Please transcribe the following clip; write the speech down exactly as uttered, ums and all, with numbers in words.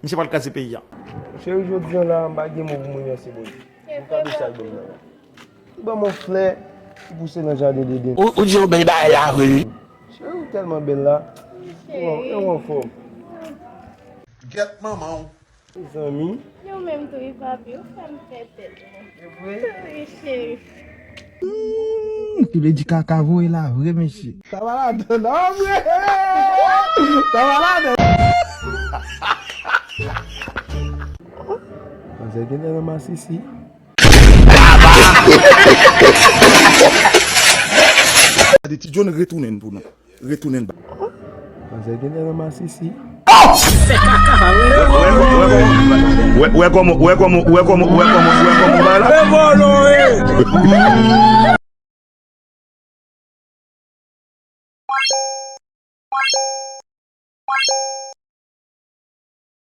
Misye pral kraze peyi a. Cheri, jodi a la, m pa gen mo pou m remèsye Bondye. M ka di sa ak Bondye la. Li ban m yon flè ki pouse nan jaden Deden. Ou, ou di yon bèl bagay la vre, wi. Cheri, ou tèlman bèl la. Ou an, ou anfòm. Gèt manman w. Mezanmi. Yo menm tou, wi, papi, ou fè m fè tèt mwen. E vre? Wi, cheri. Hmm, ki vle di kaka voye la vre, mesye. Sa va ladan, non, vre? Sa va ladan. Manzè genlè nan masisi. Gade, Ti John retounen pou nou. Retounen ba. Manzè genlè nan masisi. Wè, wè kòman, wè kòman, wè kòman, wè kòman, wè kòman, wè la.